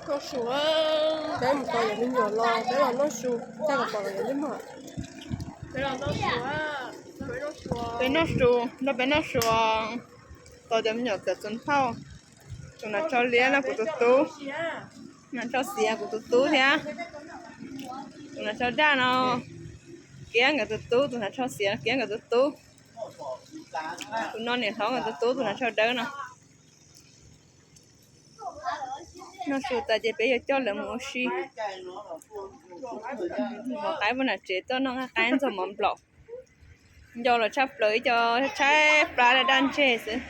Noj su, peb mus tos cov me nyuam los peb los noj su, txog los pom los yog li mas. Peb noj su, nrog peb noj su, tos cov me nyuam txawm txuas thauj. Tus no tsho liab no kuv tus tub, no tsho xiav kuv tus tub thiab. Tus no tsho daj no kiab nkawd tus tub, tus no tsho xiav kiab nkawd tus tub. Tus no niam hlob nkawd tus tub, tus no tsho dawb no. Noj su tas ces peb yuav coj lawv mus ua si. Mov qaib puag nram tsev tuaj noj nqaij qaib ntxuag mov nplaum. Nco los tshaj plaws ib co tshaib plab daj daj ntseg xwb.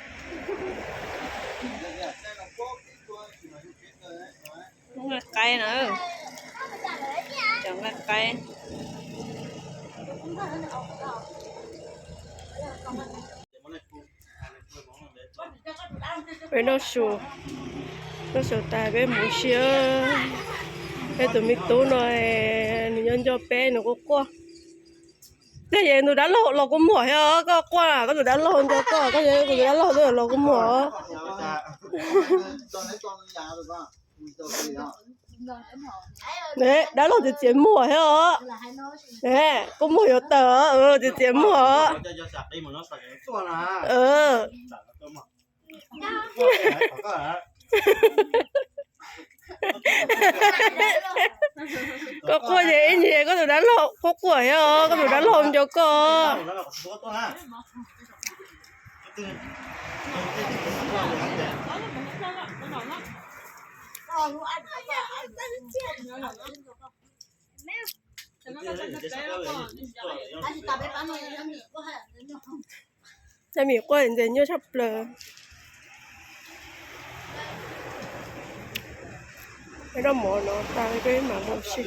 Nqaij qaib na, cov nqaij qaib. Peb noj su, noj su tas peb mus ua si. Peb tus me tub no nws nco nco peb nws quaj quaj. Tej yog tus dab laug los kua muag thiab os, koj quaj koj tus dab laug nco koj, koj yog tus dab laug twb los kua muag os. Dab laug txiav txiav muag thiab os. Kua muag yuav tawm os, txiav txiav muag os. Koj quaj ces ib ntsis koj tus dab laug quaj quaj thiab os, koj tus dab laug nco koj. Cov me quaj ntxim nyuaj tshaj plaws. Peb noj mov no tas peb mam mus ua si.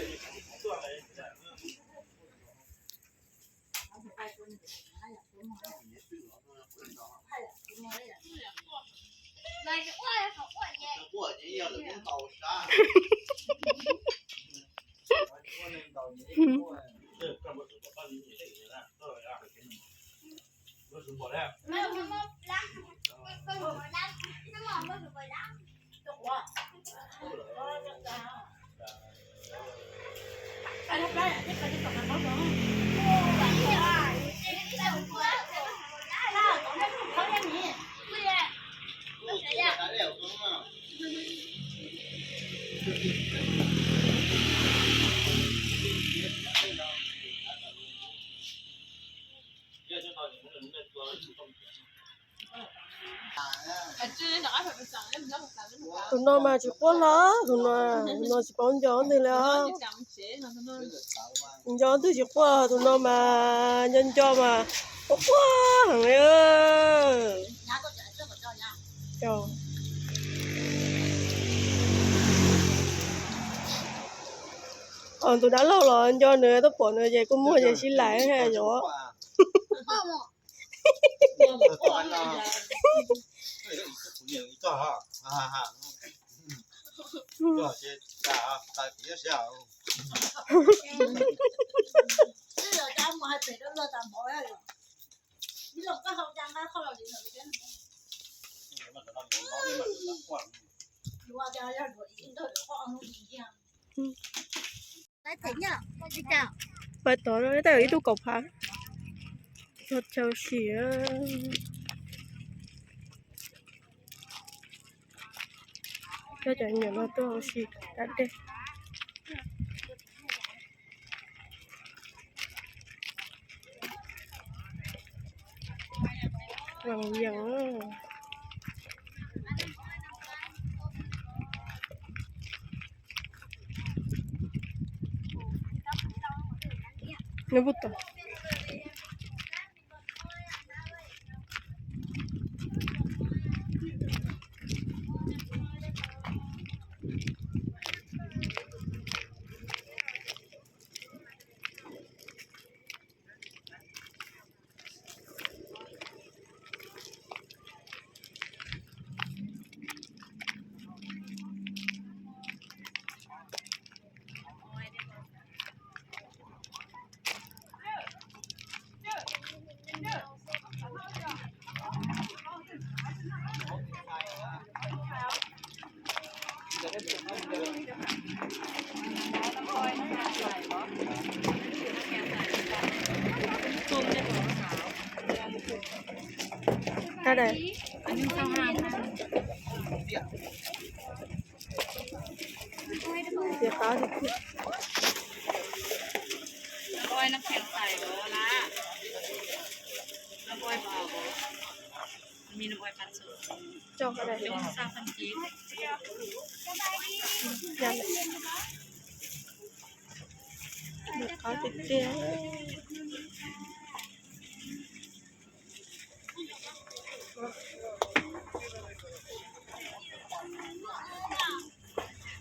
Tus no mas tsis quaj hlo, tus no, tus no tsis paub nco twg li os. Nco twg tsis quaj, tus no mas nco nco mas quaj quaj heev li. Tus dab laug los nco nws tuaj pom nws ces kuj muaj ces sib laim yom. Pais tod no tej zaum ib tug kaum phav. Chaw ua si, coj cov me nyuam no tuaj ua si da dej. Vaj yees. Nws puas tau. Tau da. Ces qab tiag tiag. Tso qab da. Qab tiag tiag.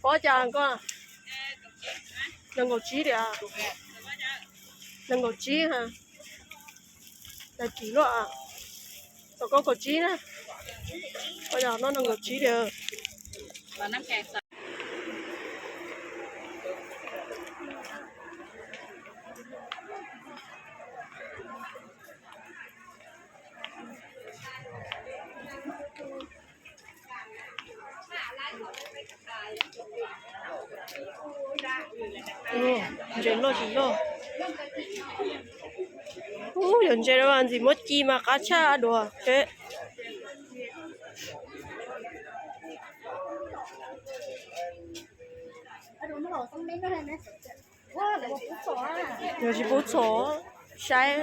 Pob cas koj? Nees nkaum tsib tiag. Nees nkaum tsib ha. Tag kis luaj. Tau koj kaum tsib na. Koj yog no nees nkaum tsib tiag. Ntses loj tsis loj. Ub, yog ntses ntxim muab ci mas qab tshaj dua. Yog tsis pub txhom, saib.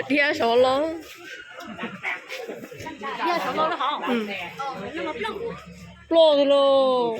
Dhia saud los. Ploj lauj.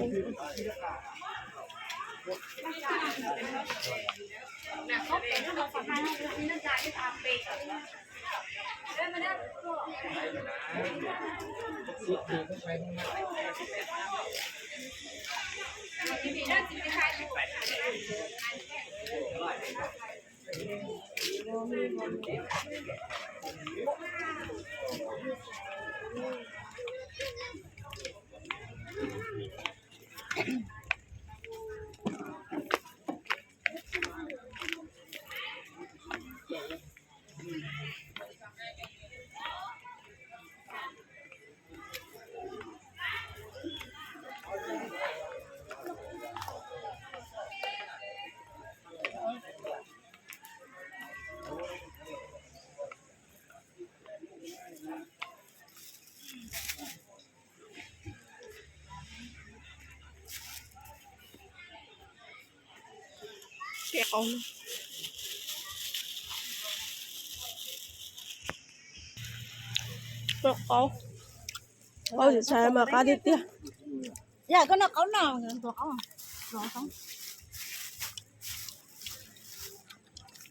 Kev qaub, qaub, qaub txhais mas qab tiag tiag. Yog koj noj qaub no, qaub.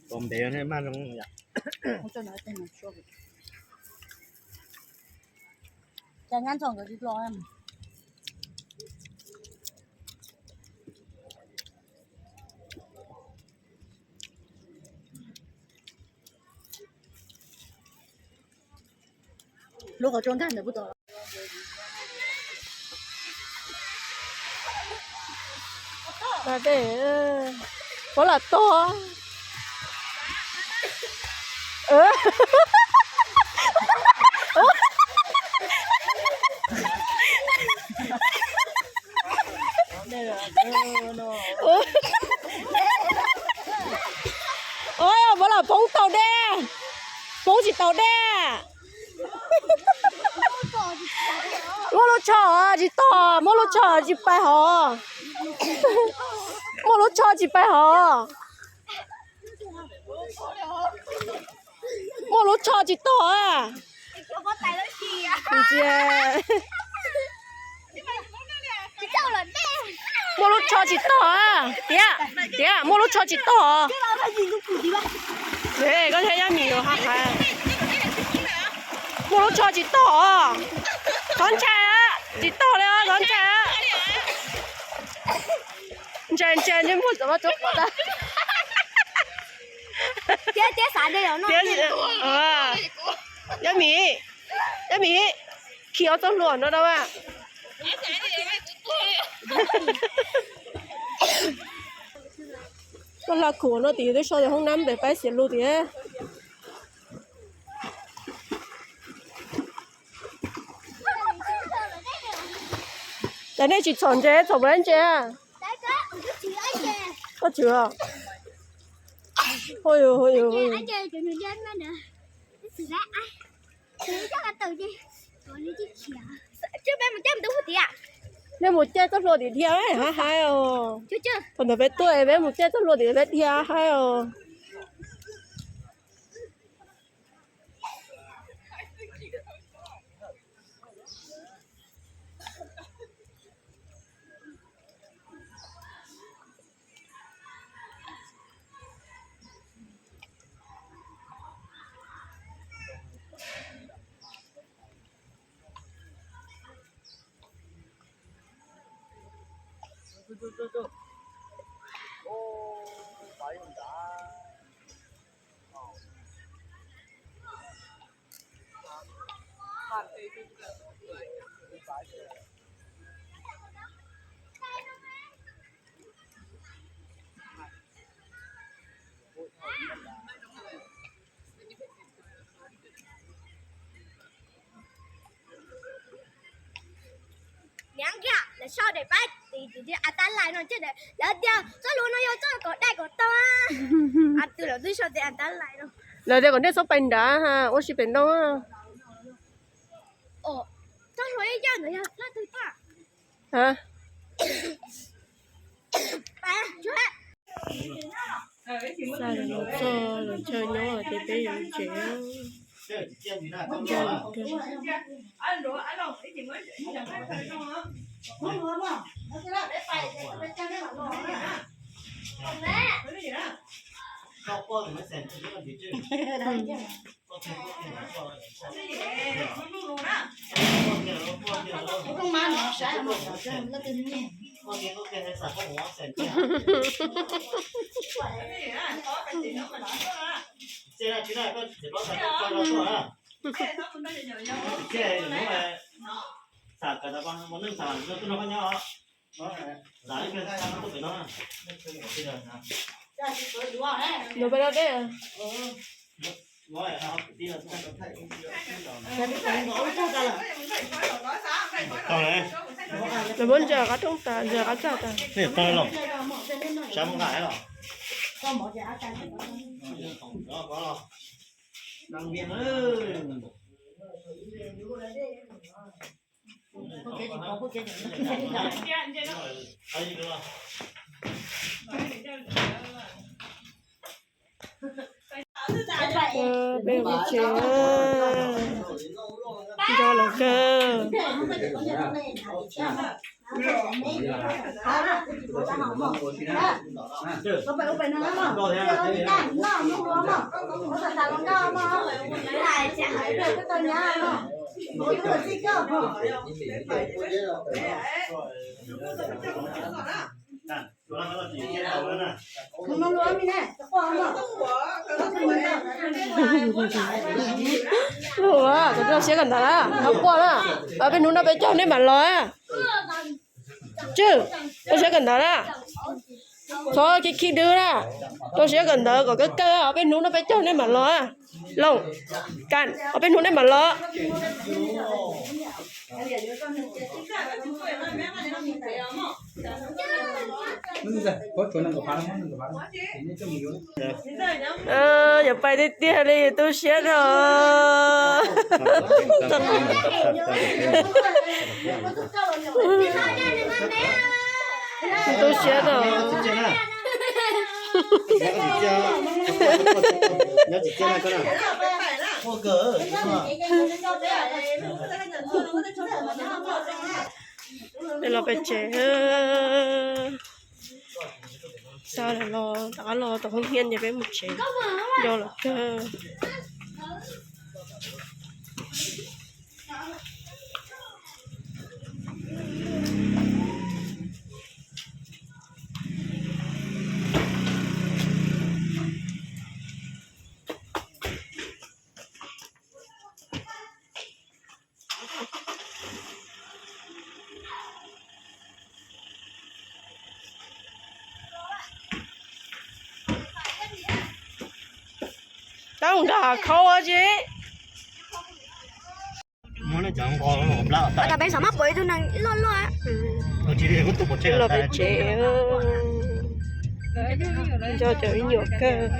Tos ntev maj zoo yom. Cas nyab ntxhov nkawd tsis los. Lub qhov tsua ntag ntawd pub tau. Puab lam tog. Puab lam poob tau dej, poob tsis tau dej. Muaj lub tsho tsis tog, muaj lub tsho tsis pais hov. Muaj lub tsho tsis pais hov. Muaj lub tsho tsis tog. Ntsia. Muaj lub tsho tsis tog. Tiag, tiag, muaj lub tsho tsis tog. Koj thiab Yaj Mim yuav hais. Muaj lub tsho tsis tog. Qhov ntshai, tsis tog li, qhov ntshai. Ntshai ntshai ntsej muag txawm muab tsuab qhuav tag. Yaj Mim, Yaj Mim, khi ob txoj hlua no rau mas. Koj hla khuam no tim yus twb sau tias hoob nab pem paib xiav lug tiag. Cas nej tsis txhom ntses, txhom puas ntses? Koj tshwm os. Nej mus caij txoj hlua tim dhia haib haib os. Thaum ntawd peb tuaj peb mus caij txoj hlua tim peb dhia haib os. Niam kiag lawv sau daim pab tim tim av tab lais no, lawv tias txoj hlua no yog txoj kom dai kom tau. Twb lawv twb sau tias av tab lais no. Lawv tias kom nej txhob pais nrad, ua si pem no. Txoj hlua ib yam ntawd yog leej twg tag? Xa los txog los chaw nyob ces peb yuav tsev. Nws pais lo dej. Lawv muab ntsaws qab rooj tas, ntsaws qab txaj tas. Peb mus tsev, nco lawv kawg. Ua, koj txhob siab kawm ntawv na, txhob quaj na. Ob peb hnub no peb coj nej mam los. Tswj, txhob siab kawm ntawv na. Txhob khib khib dwb na. Txhob siab kawm ntawv kom kawg kawg, ob peb hnub no peb coj nej mam los. Loos, Kas, ob peb hnub nej mam los. Yuav pais tiag tiag li, tu siab dhau. Tu siab dhau. Los pem tsev. Xa los tom qab los tom hoob hiab ces peb mus tsev, nco lawv kawg. Tab mus nrog hav khaub tsis. Tab peb xav maj pom ib tug neeg loj loj. Los tsev, nco cov me nyuam kawg.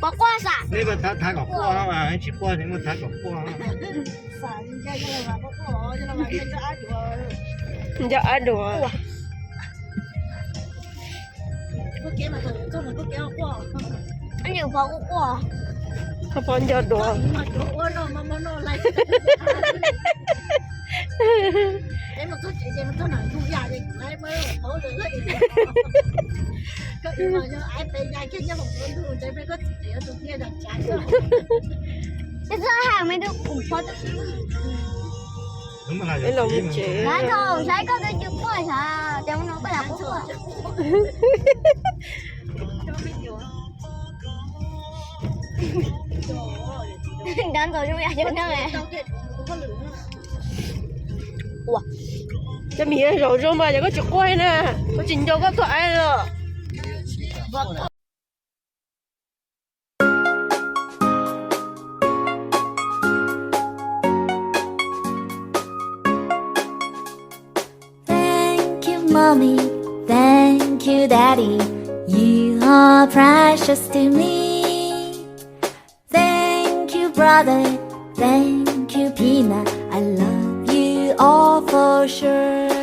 Pov quaj xav. Neb mas thab kom quaj no mas, tsis quaj neb mas thab kom quaj. Nco ab duav. Pov nco duav. Peb los mus tsev. Cov mis zaum zoo mas yog koj tsis quaj na, koj tsis nco koj tuaj aib los. Thank you, Mommy. Thank you, Daddy. You are precious to me. Thank you, brother. Thank you, Peanut. I love you all for sure.